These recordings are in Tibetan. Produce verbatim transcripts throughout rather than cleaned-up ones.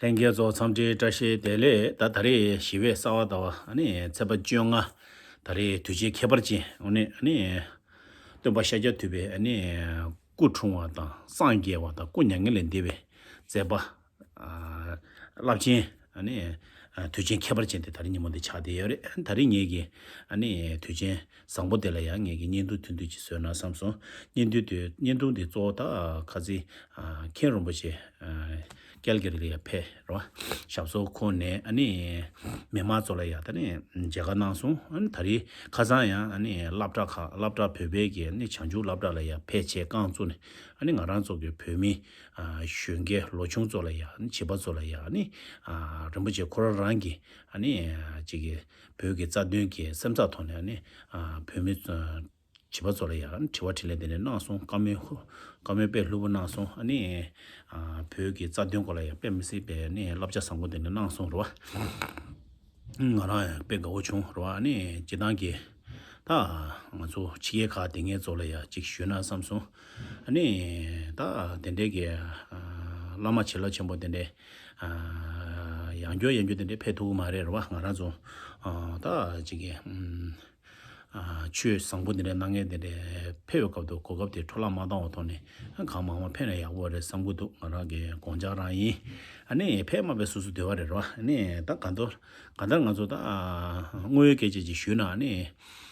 ལྷན་རྒྱས་ཚོ་འཚམས་འདྲི་བཀྲ་ཤིས་བདེ་ལེགས། ད་ད་རེས་ཞི་བའི་གསང་བ་ཟླ་བ་ཨ་ནི་ཚེས་པ་བཅོ་ལྔ། ད་རེས་དུས་ཆེན་ཁྱད་པར་ཅན་ཨ་ནི་ཨ་ནི་སྟོན་པ་ཤཱཀྱ་ཐུབ་པའི་ཨ་ནི་སྐུ་འཁྲུངས་པ་དང་སངས་རྒྱས་པ་དང་སྐུ་མྱ་ངན་ལས་འདས་པའི་མཛད་པ། ཨ་རླབས་ཆེན་ཨ་ནི་ཨ་དུས་ཆེན་ཁྱད་པར་ཅན་དེ་ད་རེས་ཉིན་མོ་འདི་ཆགས་བསྡད་ཡོད་རེད། ད་རེས་ངེད་ཀྱི་ཨ་ནི་དུས་ཆེན་བཟང་པོ་དེ་ལ་ཡང་ངེད་ཀྱི་བརྙན་ཐུང་ཐུང་ཐུང་ཅིག་བཟོས་ན་བསམ་སོང་། བརྙན་ཐུང་དེ་བརྙན་ཐུང་དེ་གཙོ་བོ་ད་ཁ་སང་ཨ་མཁན་རིན་པོ་ཆེ་ཨ་ཀལ་གྷི་རི་ལ་ཡར་ཕེབས་རེད་བ། ཞབས་སོར་འཁོད་ནས་ཨ་ནི་མི་མང་ཚོ་ལ་ཡང་ད་ནི་མཇལ་ཁ་གནང་སོང་། ཨ་ནི་ད་རེས་ཁ་སང་ཡང་ཨ་ནི་སློབ་གྲྭ་ཁག་སློབ་གྲྭ་བོད་པའི་གི་ཨ་ནི་བྱང་ཆུབ་སློབ་གྲྭ་ལ་ཡར་ཕེབས་བྱས་རྐང་བཙུགས་ནས་ཨ་ནི་ང་རང་ཚོ་གི་བོད་མི་ཨ་གཞོན་སྐྱེས་ལོ་ཆུང་ཚོ་ལ་ཡང་ཨ་ནི་བྱིས་པ་ཚོ་ལ་ཡང་ཨ་ནི་ཨ་རིན་པོ་ཆེ་ཁོ་རང་རང་གི་ཨ་ནི་ཨ་ཅིག་གི་བོད་ཀྱི་རྩ་དོན་གྱི་སེམས་འཚབ་ཐོག་ནས་ཨ་ནི་ཨ་བོད་མི་ཚོ་བྱིས་པ་ཚོ་ལ་ཡང་དྲི་བ་དྲིས་ལན་དེ་འདྲ་གནང་སོང་། བཀའ་མོལ་བཀའ་མོལ་དཔེ་ལྷུག་པོ་གནང་སོང་། ཨ་ནི་ཨ་བོད་ཀྱི་རྩ་དོན་སྐོར་ལ་ཡང་དཔེ་མི་སྲིད་པའི་ཨ་ནི་བསླབ་བྱ་བཟང་པོ་དེ་འདྲ་གནང་སོང་རེད་བ། ང་རང་ཡང་དཔེ་དགའ་བོ་བྱུང་རེད་བ། ཨ་ནི་སྤྱིར་བཏང་གི་ད་ང་ཚོ་ཕྱི་རྒྱལ་ཁག་དེ་ངའི་ཚོ་ལ་ཡང་ཅིག་ཞུས་ན་བསམ་སོང་། ཨ་ནི་ད་དེ་འདྲའི་གི་ཨ་བླ་མ་བྱིན་རླབས་ཆེན་པོ་དེ་འདྲའི་ཨ་ཡང་བསྐྱར་ཡང་བསྐྱར་དེ་འདྲའི་ཕེབས་ཐུབ་ཀྱི་མ་རེད་རེད་བ། ང་རང་ཚོ་ཨ་ད་ཅིག་གི་ཨ། ཨ་ཆོས་བཟང་པོ་འདི་འདྲའི་གནང་མཁན་འདི་འདྲའི་ཕེབས་པའི་སྐབས་དུ་གོ་སྐབས་དེ་འཕྲོ་བརླག་མ་བཏང་བའི་ཐོག་ནས་གང་མང་མང་ཕེབས་ན་ཡག་པོ་རེད་བསམ་གྱི་འདུག་ང་རང་གི་དགོངས་འཆར་རང་ཡིན། ཨ་ནི་ཕེབས་མ་ཕེབས་སོ་སོའི་འདོད་པ་རེད་རོ། ཨ་ནི་ད་གང་ལྟར་གང་ལྟར་ང་ཚོ་ད་དངོས་ཡོད་སྐད་ཆ་ཅིག་ཞུས་ན་ཨ་ནི་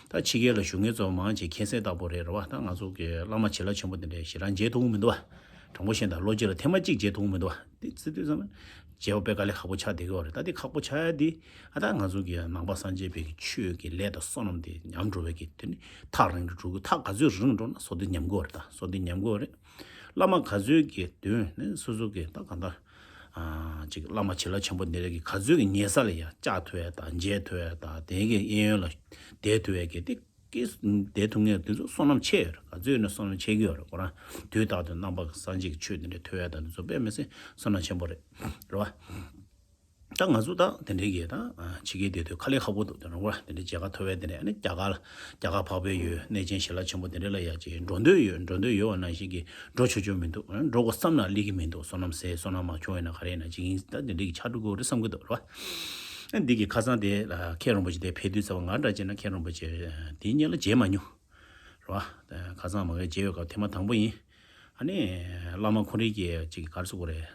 ད་ཕྱི་རྒྱལ་ལ་བཞུགས་མཁན་ཚོ་མང་ཆེ་མཁྱེན་གསལ་ལྟ་བུ་རེད་རོ། ད་ང་ཚོ་གི་བླ་མ་བྱིན་རླབས་ཆེན་པོ་འདི་འདྲའི་ཞེ་དྲག་མཇལ་ཐུབ་ཀྱི་མི་འདུག་བ། དྲང་པོ་བཤད་ན་ལོ་གཅིག་ལ་ཐེངས་མ་གཅིག་མཇལ་ཐུབ་ཀྱི་མི་འདུག་བ། དེ་ཚེ་དུས་ཙམ་མཇལ་བ་དཔེ་དཀའ་ལས་ཁག་པོ་ཆགས་བསྡད་ཀྱི་ཡོད་རེད། ད་དེ་ཁག་པོ་ཆགས་ཡ་དེ་ཨ་ད་ང་ཚོ་གི་ནང་པ་སངས་རྒྱས་པའི་ཆོས་ཀྱི་ལས་དང་བསོད་ནམས་དེ་ཉམས་འགྲོ་བའི་གི་དེ་ནི་ཐག་རིང་དུ་འགྲོ་གི། ཐག་ག་ཚོད་རིང་འགྲོ་ན་བསོད་བདེ་ཉམས་དགོས་རེད། ད་བསོད་བདེ་ཉམས་དགོས་རེད། བླ་མ་ག་ཚོད་ཀྱི་དོན་ནི་སོ་སོ་གི་ད་གང་ལྟར་ཨ་ཅིག་བླ་མ་བྱིན་རླབས་ཆེན་པོ་འདི་རེད་གི་ག་ཚོད་ཀྱི་ཉེ་ས་ལ་ཡ་བཅར་ཐུབ་ཡ་དང་མཇལ་ཐུབ་ཡ་དང་དེ་གི་གཡས་གཡོན་ལ་བསྡད་ཐུབ་ཡ་གི་དེ། ཀིས་དེ་ཐུག་ངེས་དེ་ཚོ་བསོད་ནམས་ཆེ་ཡོད་རེད། ག་ཚོད་ཡོད་ན་བསོད་ནམས་ཆེ་གི་ཡོད་རེད། ཁོ་རང་དུས་རྟག་ཏུ་རྣམ་པ་སངས་རྒྱས་ཀྱི་ཆོས་དེ་འདྲ་ཐོས་ཡ་དང་དེ་ཚོ་དཔེ་མི་སྲིད་བསོད་ནམས་ཆེན་པོ་རེད། རེད་བ། ད་ང་ཚོ་ད་དེ་འདྲའི་གི་ད་ཕྱི་རྒྱལ་བསྡད་དུས་དཀའ་ལས་ཁག་པོ་འདུག་དེ་རང་བ་དེ་འདྲའི་མཇལ་ཁ་ཐོབ་ཡ་དེ་འདྲ་ཨ་ནི་རྒྱ་གར་རྒྱ་གར་འཕགས་པའི་ཡུལ་གནས་ཆེན་ཞལ་ལག་ཆེན་པོ་དེ་འདྲ་ལ་ཡ་ཅིག་འགྲོ་འདོད་ཡོད། འགྲོ་འདོད་ཡོད་པ་ནང་བཞིན་གི་འགྲོ་ཆོག་ཆོག་མི་འདུག་འགྲོ་དགོས་བསམ་ན་སླེབས་ཀྱི་མི་འདུག་བསོད་ནམས་ཟད་བསོད་ནམས་མ་བྱུང་ཡིན་ན་ག་རེ་ཡིན་ན་ཅིག་ཡིན། ད་དེ་འདྲའི་གི་ཆགས་འགྲོ་གི་རེད་བསམ་གི་འདུག་རེད་བ། ཨ་འདི་གི་ཁ་སང་དེ་ལ་མཁན་རིན་པོ་ཆེ་དེ་ཕེབས་དུས་ཚེས་པ་ང་འདྲ་བྱས་ན་མཁན་རིན་པོ་ཆེ་དེའི་སྔོན་ལ་མཇལ་མ་མྱོང་། རེད་བ། ཁ་སང་མ་གིར་མཇལ་ཡོད་སྐབས་ཐེངས་མ་དང་པོ་ཡིན། ཨ་ནི་བླ་མ་ཁོ་རང་གིས་ཅིག་ག་རེ་ཟེར་དགོས་རེད།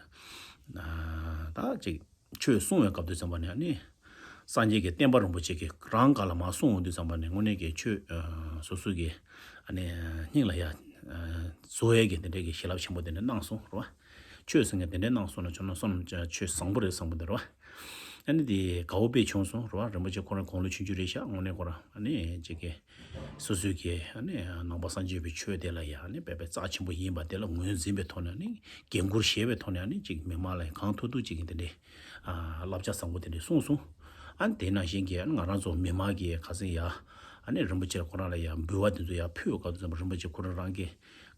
ད་ཅིག་ཆོས་གསུང་བའི་སྐབས་དུས་ཙམ་པ་ནས་ཨ་ནི་སངས་རྒྱས་ཀྱི་བསྟན་པ་རིན་པོ་ཆེ་གི་རང་སྒང་ལ་མར་གསུང་འོང་དུས་ཙམ་པ་ནས་དངོས་གནས་ཀྱི་ཆོས་སོ་སོ་གི་ཨ་ནི་སྙིང་ལ་ཡ་བཟུང་ཡས་ཀྱི་དེ་འདྲའི་གི་བྱིན་རླབས་ཆེན་པོ་དེ་འདྲ་གནང་སོང་རེད་བ། ཆོས་ཟེར་མཁན་དེ་འདྲའི་གནང་སོང་ན་ཆོས་ན་བསོད་ནམས་ཆེ་བཟང་པོ་རེད་བསམ་གི་འདུག་རེད་བ། ཨ་ནི་དེ་དགའ་བོ་དཔེ་བྱུང་སོང་རེད་བ། རིན་པོ་ཆེ་ཁོ་རང་དགུང་ལོ་ཆུང་ཆུང་རེད་ཤག་དངོས་གནས་ཁོ་རང་ཨ་ནི་ཅིག་གི་སོ་སོའི་གི་ཨ་ནི་ནང་པ་སངས་རྒྱས་པའི་ཆོས་དེ་ལ་ཡ་ཨ་ནི་དཔེ་དཔེ་རྩ་ཆེན་པོ་ཡིན་པ་དེ་ལ་ངོས་འཛིན་པའི་ཐོག་ནས་ཨ་ནི་འགན་ཁུར་བཞེས་པའི་ཐོག་ནས་ཨ་ནི་ཅིག་མི་མང་ལ་གང་ཐུབ་ཐུབ་ཅིག་གི་དེ་འདྲའི་བསླབ་བྱ་བཟང་པོ་དེ་འདྲའི་གསུངས་སོང་། ཨ་ནི་དེ་ནང་བཞིན་གི་ཨ་ནི་ང་རང་ཚོ་མི་མང་གི་ཁ་སང་ཡ་ཨ་ནི་རིན་པོ་ཆེ་ཁོ་རང་ལ་ཡ་འབུལ་བ་དེ་ཚོ་ཡ་ཕུལ་བའི་སྐབས་དུས་ཙམ་པ་རིན་པོ་ཆེ་ཁོ་རང་རང་གི་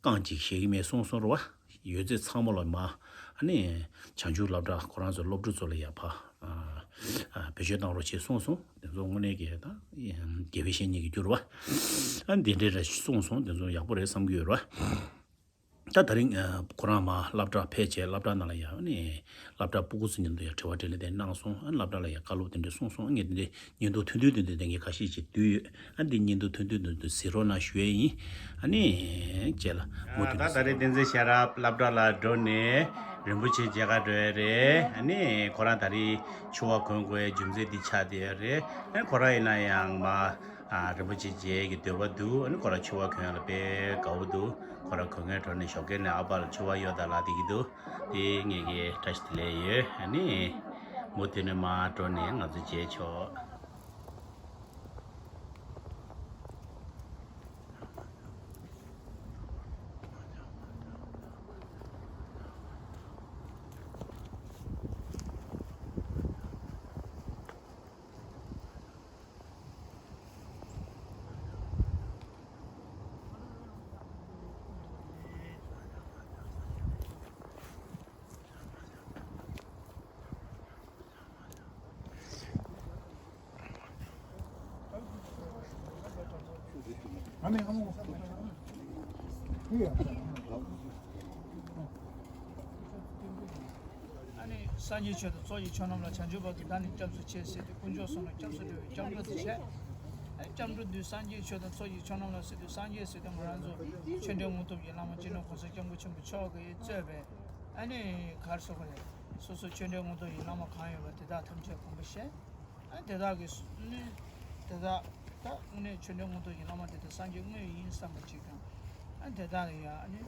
རྐང་གཅིག་བཞེས་ཀྱི་མེད་གསུངས་སོང་རེད་བ། ཡོད་ཚད་ཚང་མ་ལ་མ་ཨ་ནི་བྱང་ཆུབ་སློབ་གྲྭ་ཁོ་རང་ཚོ་སློབ་ཕྲུག་ཚོ་ལ་ཡ་ཕ་ཨ་ཨ་བེད་སྤྱོད་བཏང་རོགས་བྱེད་གསུངས་སོང་། དེ་ཚོ་དངོས་གནས་ཀྱི་ད་དགེ་བའི་བཤེས་གཉེན་གྱི་རྒྱུ་རེད་བ། ཨ་འདི་འདྲའི་རེ་གསུངས་སོང་། དེ་ཚོ་ཡག་པོ་རེད་བསམ་གྱི་ཡོད་རེད་བ། ད་དེ་རིང་ཁོ་རང་མ་སློབ་གྲྭ་ཕེབས་བྱས་སློབ་གྲྭ་ནང་ལ་ཡ་ཨ་ནི་སློབ་གྲྭ་སྤུ་གུ་ཚོ་མཉམ་དུ་ཡ་དྲི་བ་དྲིས་ལན་དེ་གནང་སོང་། ཨ་ནི་སློབ་གྲྭ་ལ་ཡ་བཀའ་སློབ་དེ་འདྲ་གསུངས་སོང་། ཨ་ངས་དེ་འདྲའི་བརྙན་ཐུང་ཐུང་ཐུང་དེ་འདྲ་ངས་ཁ་ཤས་ཅིག་བསྡུས་ཡོད། ཨ་འདི་བརྙན་ཐུང་ཐུང་ཐུང་དུ་གཟིགས་རོགས་གནང་ཞུ་ཡས་ཡིན། ཨ་ནི་རྗེས་ལ་མུ་མཐུད་ད་ད་རེས་བསྟན་འཛིན་ཤེས་རབ་སློབ་གྲྭ་ལ་འགྲོ་ནས་རིན་པོ་ཆེ་མཇལ་ཁ་འགྲོ་ཡས་རེད། ཨ་ནི་ཁོ་རང་ད་རེས་ཕྱུ་པ་གོན་དགོས་ཡས་རྒྱུ་མཚན་འདི་ཆགས་བསྡད་ཡོད་རེད། ཨ་ནི་ཁོ་རང་ཡིན་ན་ཡང་མ་ཨ་རིན་པོ་ཆེ་མཇལ་གྱི་འདོད་པ་འདུག་ཨ་ནི་ཁོ་རང་ཕྱུ་པ་གོན་ཡ་ལ་དཔེ་དགའ་བོ་འདུག་ཁོ་རང་གོན་མཁན་འགྲོ་ནས་ཞོགས་ཀས་ནས་ཨ་ཕ་ལ་ཕྱུ་པ་གཡོག་དང་ལབ་བསྡད་ཀྱི་འདུག་དེ་ངེད་ཀྱིས་བཀྲ་ཤིས་བདེ་ལེགས་ཡོད། ཨ་ནི་མུ་མཐུད་ནས་མར་འགྲོ་ནས་ང་ཚོ་མཇལ་ཆོག་ཨ་ནི་ཨ་མ། ཨ་ནི་ སངས་རྒྱས་ཆོས་དང་ཚོགས་ཀྱི་མཆོག་རྣམས་ལ། བྱང་ཆུབ་བར་དུ་བདག་ནི་སྐྱབས་སུ་མཆི་ཟེར་དུས་དཀོན་མཆོག་གསུམ་ལ་སྐྱབས་སུ་འགྲོ་བའི་སྐྱབས་འགྲོ་དེ་བྱས། ཨ་སྐྱབས་འགྲོ་དུས་སངས་རྒྱས་ཆོས་དང་ཚོགས་ཀྱི་མཆོག་རྣམས་ལ་ཟེར་དུས་སངས་རྒྱས་ཟེར་དུས་ང་རང་ཚོ་ཆོས་འབྲེལ་དངོས་སྟོབས་ཀྱི་བླ་མ་སྤྱི་ནོར་གོང་ས་སྐྱབས་མགོན་ཆེན་པོ་མཆོག་གིས་གཙོས་པའི་ཨ་ནི་ག་རེ་ཟེར་དགོས་རེད། སོ་སོ་ཆོས་འབྲེལ་དངོས་སྟོབས་ཀྱི་བླ་མ་གང་ཡོད་པ་དེ་དག་ཐམས་ཅད་དགོངས་པ་བཞེས། ཨ་དེ་དག་གི་སུ་ནི་དེ་དག་ད་དངོས་གནས་ཆོས་འབྲེལ་དངོས་སྟོབས་ཀྱི་བླ་མ་དེ་དག་སངས་རྒྱས་དངོས་ཡིན་བསམ་པ་ཅིག་དང་། ཨ་དེ་དག་ལ་ཡང་ཨ་ནི།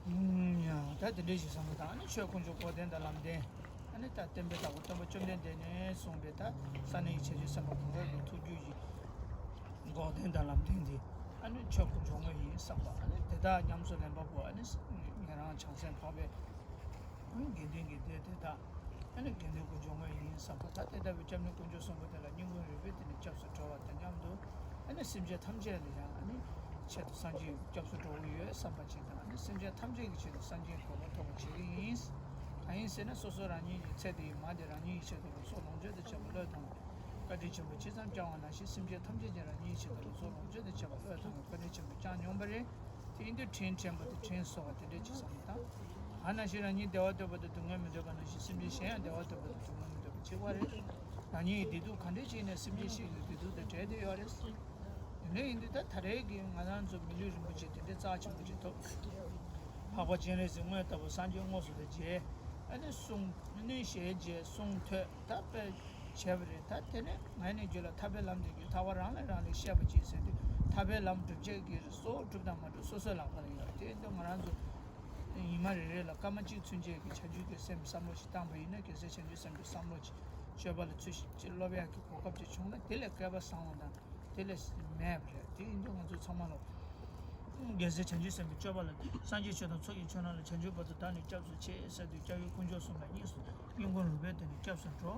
ཡང་ད་དེ་འདྲ་ཞིག་བསམ་བློ་བཏང་ནས་ཆོས་དཀོན་མཆོག་འགོག་བདེན་དང་ལམ་བདེན། ཨ་ནི་ད་བསྟན་པའི་བདག་པོ་སྟོན་པ་བཅོམ་ལྡན་འདས་ནས་གསུངས་པའི་ད་ས་གནས་ཀྱི་བྱང་ཆུབ་སེམས་དཔའ་གང་ག་གི་ཐུགས་རྒྱུད་ཀྱི་འགོག་བདེན་དང་ལམ་བདེན་འདི་ཨ་ནི་ཆོས་དཀོན་མཆོག་དངོས་ཡིན་བསམ་པ། ཨ་ནི་དེ་དག་ཉམས་སུ་ལེན་པ་པོ་ཨ་ནི་ཉན་རང་བྱང་སེམས་འཕགས་པའི་དགེ་འདུན་གྱི་སྡེ་དེ་དག་ཨ་ནི་དགེ་འདུན་དཀོན་མཆོག་དངོས་ཡིན་བསམ་པ། ད་དེ་ལྟ་བུའི་སྐྱབས་གནས་དཀོན་མཆོག་གསུམ་པོ་དེ་ལ་སྙིང་ཁུང་རུས་པའི་གཏིང་ནས་སྐྱབས་སུ་འགྲོ་བ་དང་མཉམ་དུ། ཨ་ནི་སེམས་ཅན་ཐམས་ཅད་ལ་ཡང་ཨ་ནི་ཆེད་དུ་སངས་རྒྱས་སྐྱབས་སུ་འགྲོ་གི་ཡོད་བསམ་པ་ཅིག་དང་། ཨ་ནི་སེམས་ཅན་ཐམས་ཅད་ཀྱི་ཆེད་དུ་སངས་རྒྱས་གོ་འཕང་ཐོབ་པ་བྱེད་ཀྱི་ཡིན། གང་ཡིན་ཟེར་ན་སོ་སོ་རང་ཉིད་ཀྱི་ཚེ་འདིའི་མ་དེ་རང་ཉིད་ཀྱི་ཆེད་དུ་ལུས་སྲོག་ལོངས་སྤྱོད་དང་བཅས་པ་བློས་བཏང་བའི་བཀའ་དྲིན་ཆེན་པོ་ཇི་ཙམ་བསྐྱངས་པ་ནང་བཞིན་སེམས་ཅན་ཐམས་ཅད་ཀྱང་རང་ཉིད་ཀྱི་ཆེད་དུ་ལུས་སྲོག་ལོངས་སྤྱོད་དང་བཅས་པ་བློས་བཏང་བའི་བཀའ་དྲིན་ཆེན་པོ་བསྐྱངས་མྱོང་བ་རེད། དེ་ཡིན་དུས་དྲིན་དྲན་པ་དེ་དྲིན་གཟོ་བ་དེ་འདྲ་ཅིག་བསམ་བློ་བཏང་། ཨ་ནང་བཞིན་རང་ཉིད་བདེ་བ་འདོད་པ་དང་སྡུག་བསྔལ་མི་འདོད་པ་ནང་བཞིན་སེམས་ཅན་གཞན་ཡང་བདེ་བ་འདོད་པ་དང་སྡུག་བསྔལ་མི་འདོད་པ་གཅིག་པ་རེད། རང་ཉིད་ཀྱི་བདེ་སྡུག་ག་འདྲ་ཅིག་ཡིན་ནའི་སེམས་ཅན་ཞིག་གི་བདེ་སྡུག་དང་བྲལ་བསྡད་ཡོད་རེད། དེ་འདྲ་ཡིན་དུས་ད་ད་རེས་ཀྱི་ང་རང་ཚོ་མི་ལུས་རིན་པོ་ཆེ་དེ་འདྲའི་རྩ་ཆེན་པོ་ཅིག་ཐོབ། འཕགས་པ་སྤྱན་རས་གཟིགས་དངོས་ལྟ་བུ་སངས་རྒྱས་དངོས་སུ་དང་མཇལ། ཨ་ནི་གསུང་ཨ་ནི་ཞལ་མཇལ་གསུང་ཐོས་ད་དཔེ་བྱས་པ་རེད། ད་དེ་ནས་ང་ནི་རྒྱུད་ལ་ཐར་པའི་ལམ་འདི་ཀྱི་ཐར་པ་རང་ལས་རང་ལས་བཤད་པ་ཅིག་ཟེར་དུས་ཐར་པའི་ལམ་སྒྲུབ་བྱེད་ཀྱི་གཙོ་བོ་སྒྲུབ་དང་མ་སྒྲུབ་སོ་སོའི་ལག་པ་ལ་ཡོད། དེ་ཡིན་དུས་ང་རང་ཚོ་ཉི་མ་རེ་རེ་ལ་སྐར་མ་གཅིག་ཚུན་ཆད་ཀྱི་བྱང་ཆུབ་ཀྱི་སེམས་བསམ་བློ་ཞིག་བཏང་པ་ཡིན་ན་གལ་སྲིད་བྱང་ཆུབ་སེམས་ཀྱི་བསམ་བློ་ཞིག་སྤྱོད་པ་ལ་ཚུལ་བཞིན་ཅིག་སློབ་ཡག་གི་གོ་སྐབས་ཅིག་བྱུང་ན་དེ་ལས་སྐལ་པ་བཟང་བ་དང་དེ་ལས་མེད་པ་རེད། དེ་ཡིན་དུས་ང་ཚོ་ཚང་མ་ལ་རྒྱལ་སྲས་བྱང་ཆུབ་སེམས་ཀྱི་སྤྱོད་པ་ལ་སངས་རྒྱས་ཆོས་དང་ཚོགས་ཀྱི་མཆོག་རྣམས་ལ་བྱང་ཆུབ་བར་དུ་བདག་ནི་སྐྱབས་སུ་མཆི་ཟེར་དུས་སྐྱབས་ཡུལ་དཀོན་མཆོག་གསུམ་ལ་སྙིང་སུ་སྙིང་ཁུང་རུས་པའི་གཏིང་ནས་སྐྱབས་སུ་འགྲོ།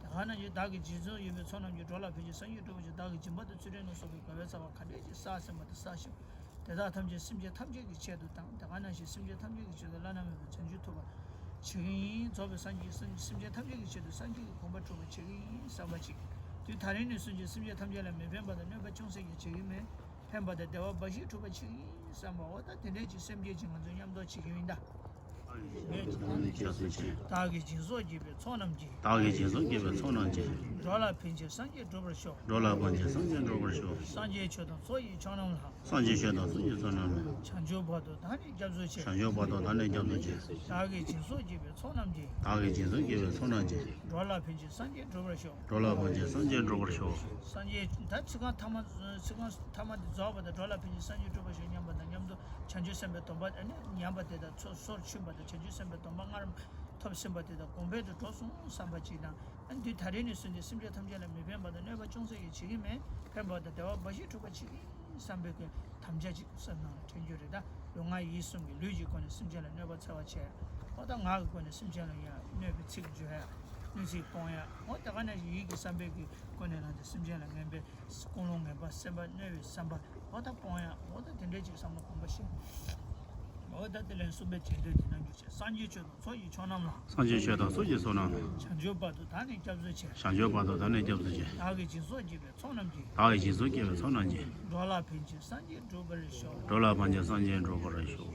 དེ་ག་ནང་བཞིན་བདག་གིས་སྦྱིན་སོགས་བགྱིས་པའི་ཚོགས་རྣམས་ཀྱིས། འགྲོ་ལ་ཕན་ཕྱིར་སངས་རྒྱས་འགྲུབ་པར་ཤོག་བདག་གིས་སྦྱིན་པ་དང་ཚུལ་ཁྲིམས་ནི་གསོག་པའི་དགེ་བའི་རྩ་བ་ག་འདྲས་ཀྱིས་བསགས་ཟིན་པ་དེ་བསགས་ཤིང་། དེ་དག་ཐམས་ཅད་སེམས་ཅན་ཐམས་ཅད་ཀྱི་ཆེད་དུ་དང་། དེ་ག་ནང་བཞིན་སེམས་ཅན་ཐམས་ཅད་ཀྱི་ཆེད་དུ་བླ་ན་མེད་པའི་བྱང་ཆུབ་ཐོབ་པར་བྱེད་ཀྱི་ཡིན། རྫོགས་པའི་སངས་རྒྱས་སེམས་སེམས་ཅན་ཐམས་ཅད་ཀྱི་ཆེད་དུ་སངས་རྒྱས་ཀྱི་གོ་འཕང་སྒྲུབ་པར་བྱེད་ཀྱི་ཡིན་བསམ་པ་ཅིག་དུས་ད་རིང་ནས་བཟུང་སྟེ་སེམས་ཅན་ཐམས་ཅད་ལ་མི་ཕན་པ་དང་གནོད་པ་ཅུང་ཟད་ཀྱང་བྱེད་ཀྱི་མེད། ཕན་པ་དང་བདེ་བ་འབའ་ཞིག་སྒྲུབ་པར་བྱེད་ཀྱི་ཡིན་བསམ་པ། འོ་ད་དེ་འདྲས་ཀྱི་སེམས་བསྐྱེད་ཅིག་ང་ཚོས་མཉམ་དུ་བྱེད་ཀྱི་ཡིན་ད། བདག་གིས་སྦྱིན་སོགས་བགྱིས་པའི་ཚོགས་རྣམས་ཀྱིས། བདག་གིས་སྦྱིན་སོགས་བགྱིས་པའི་ཚོགས་རྣམས་ཀྱིས། འགྲོ་ལ་ཕན་ཕྱིར་སངས་རྒྱས་འགྲུབ་པར་ཤོག་འགྲོ་ལ་ཕན་ཕྱིར་སངས་རྒྱས་འགྲུབ་པར་ཤོག་སངས་རྒྱས་ཆོས་དང་ཚོགས་ཀྱི་མཆོག་རྣམས་ལ། སངས་རྒྱས་ཆོས་དང་ཚོགས་ཀྱི་མཆོག་རྣམས་ལ། བྱང་ཆུབ་བར་དུ་བདག་ནི་སྐྱབས་སུ་མཆི། བྱང་ཆུབ་བར་དུ་བདག་ནི་སྐྱབས་སུ་མཆི། བདག་གིས་སྦྱིན་སོགས་བགྱིས་པའི་ཚོགས་རྣམས་ཀྱིས། བདག་གིས་སྦྱིན་སོགས་བགྱིས་པའི་ཚོགས་རྣམས་ཀྱིས། འགྲོ་ལ་ཕན་ཕྱིར་སངས་རྒྱས་འགྲུབ་པར་ཤོག་འགྲོ་ལ་ཕན་ཕྱིར་སངས་རྒྱས་འགྲུབ་པར་ཤོག་སངས་རྒྱས་ད་ཚིག་རྐང་ཐ་མ་ཚིག་རྐང་ཐ་མ་འདི་རྫོགས་པ་དང་འགྲོ་ལ་ཕན་ཕྱིར་སངས་རྒྱས་འགྲུབ་པར་ཤོག་སྙམ་པ་དང་མཉམ་དུ་བྱང་ཆུབ་སེམས་དཔའི་སྡོམ་པ་ཨ་ནི་ཉམས་པ་དེ་དག་ཚོ་སོར་ཆུད་པ་དང་བྱང་ཆུབ་སེམས་དཔའི་སྡོམ་པ་སྔར་ཐོབ་ཟིན་པ་དེ་དག་གོང་འཕེལ་དུ་འགྲོ་སོང་བསམ་པ་ཅིག་དང་། ཨ་ནི་དུས་ད་རེས་ནས་བཟུང་སྟེ་སེམས་ཅན་ཐམས་ཅད་ལ་མི་ཕན་པ་དང་གནོད་པ་ཅུང་ཟད་ཀྱང་བྱེད་ཀྱི་མེད། ཕན་པ་དང་བདེ་བ་འབའ་ཞིག་སྒྲུབ་པར་བྱེད་ཀྱི་ཡིན་བསམ་པའི་གི་དམ་བཅའ་ཅིག་སེམས་ནང་ལ་དྲན་རྒྱུ་རེད་ད། ལུས་ངག་ཡིད་གསུམ་གྱི་ལུས་ཀྱི་སྒོ་ནས་སེམས་ཅན་ལ་གནོད་པ་འཚེ་བ་བྱས། འོ་ད་ངག་གི་སྒོ་ནས་སེམས་ཅན་ལ་ཡང་གནོད་པའི་ཚིག་བརྗོད་ཡ། གནོད་ཚིག་སྤོང་ཡ། འོ་ད་ག་ནས་ཡིད་ཀྱི་བསམ་པའི་གི་སྒོ་ནས་རང་དང་སེམས་ཅན་ལ་ངན་པའི་ཀུན་སློང་ངན་པ་སེམས་པ་གནོད་པའི་བསམ་པ་འོ་ད་སྤོང་ཡ། འོ་ད་དེ་འདྲའི་ཅིག་བསམ་བློ་གོམས་པ་བཞེས། འོ་ད་དེ་ལན་གསུམ་པའི་རྗེས་ཟློས་དེ་གནང་རྒྱུ་བྱས། སངས་རྒྱས་ཆོས་དང་ཚོགས་ཀྱི་མཆོག་རྣམས་ལ། སངས་རྒྱས་ཆོས་དང་ཚོགས་ཀྱི་མཆོག་རྣམས་ལ། བྱང་ཆུབ་བར་དུ་བདག་ནི་སྐྱབས་སུ་མཆི། བྱང་ཆུབ་བར་དུ་བདག་ནི་སྐྱབས་སུ་མཆི། བདག་གིས་སྦྱིན་སོགས་བགྱིས་པའི་ཚོགས་རྣམས་ཀྱིས། བདག་གིས་སྦྱིན་སོགས་བགྱིས་པའི་ཚོགས་རྣམས་ཀྱིས། འགྲོ་ལ་ཕན་ཕྱིར་སངས་རྒྱས་འགྲུབ་པར་ཤོག་འགྲོ་ལ་ཕན་ཕྱིར་སངས་རྒྱས་འགྲུབ་པར་ཤོག་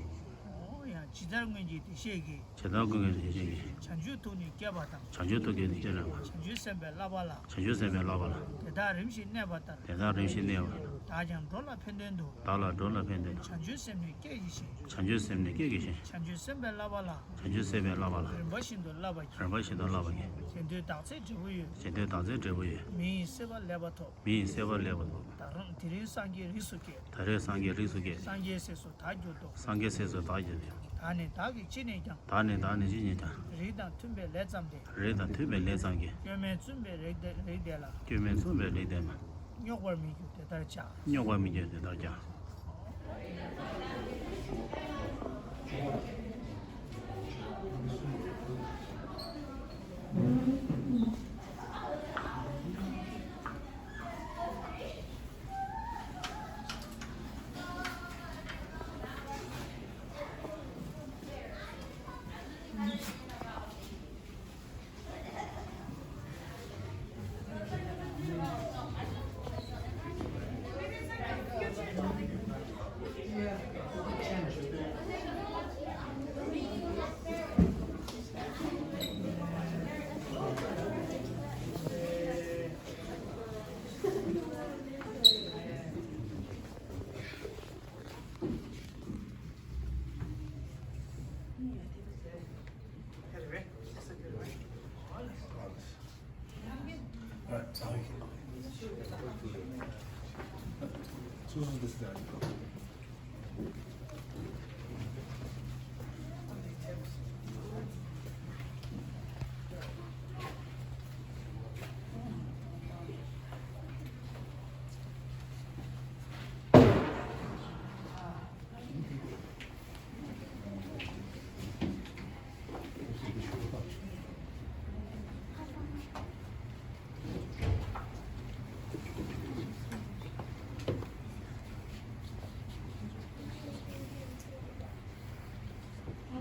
འོ་ཡང་ཇི་ལྟར་སྔོན་གྱི་བདེ་གཤེགས་ཀྱིས། ཇི་ལྟར་སྔོན་གྱི་བདེ་གཤེགས་ཀྱིས། བྱང་ཆུབ་ཐུགས་ནི་བསྐྱེད་པ་དང་། བྱང་ཆུབ་ཐུགས་ཀྱི་བདེ་གཤེགས་ལ། བྱང་ཆུབ་སེམས་དཔའི་བསླབ་པ་ལ། བྱང་ཆུབ་སེམས་དཔའི་བསླབ་པ་ལ། དེ་དག་རིམ་བཞིན་གནས་པ་ལྟར། དེ་དག་རིམ་བཞིན་གནས་པ་ལྟར། བདག་ཀྱང་འགྲོ་ལ་ཕན་དོན་དུ། བདག་ལ་འགྲོ་ལ་ཕན་དོན་དུ། བྱང་ཆུབ་སེམས་ནི་བསྐྱེད་བགྱི་ཞིང་། བྱང་ཆུབ་སེམས་ནི་བསྐྱེད་བགྱི་ཞིང་། བྱང་ཆུབ་སེམས་དཔའི་བསླབ་པ་ལ། བྱང་ཆུབ་སེམས་དཔའི་བསླབ་པ་ལ། རིམ་པ་བཞིན་དུ་བསླབ་པར་བགྱི། རིམ་པ་བཞིན་དུ་བསླབ་པར་བགྱི། བྱེད་འདོད་བདག་ཚེ་འབྲས་བུ་ཡོད། བྱེད་འདོད་བདག་ཚེ་འབྲས་བུ་ཡོད། མི་ཡི་སྲིད་པ་ལེགས་པར་ཐོབ། མི་ཡི་སྲིད་པ་ལེགས་པར་ཐོབ། ད་རུང་དེ་རིང་སངས་རྒྱས་རིགས་སུ་སྐྱེས། ད་རུང་སངས་རྒྱས་རིགས་སུ་སྐྱེས། སངས་རྒྱས་སྲས་སུ་བདག་གྱུར་ཏོ། སངས་རྒྱས་སྲས་སུ་བདག་གྱུར་ཏོ། བདག་ནི་བདག་གིས་ཅི་ནས་ཀྱང་། བདག་ནི་བདག་ནི་ཅི་ནས་ཀྱང་། རིགས་དང་མཐུན་པའི་ལས་བརྩམས་ཏེ། རིགས་དང་མཐུན་པའི་ལས་བརྩམས་ཀྱིས། སྐྱོན་མེད་བཙུན་པའི་རིགས་དེ་རིགས་དེ་ལ། སྐྱོན་མེད་བཙུན་པའི་རིགས་དེ་ལ། རྙོག་པར་མི་འགྱུར་དེ་ལྟར་བྱ། རྙོག་པར་མི་འགྱུར་དེ་ལྟར་བྱ།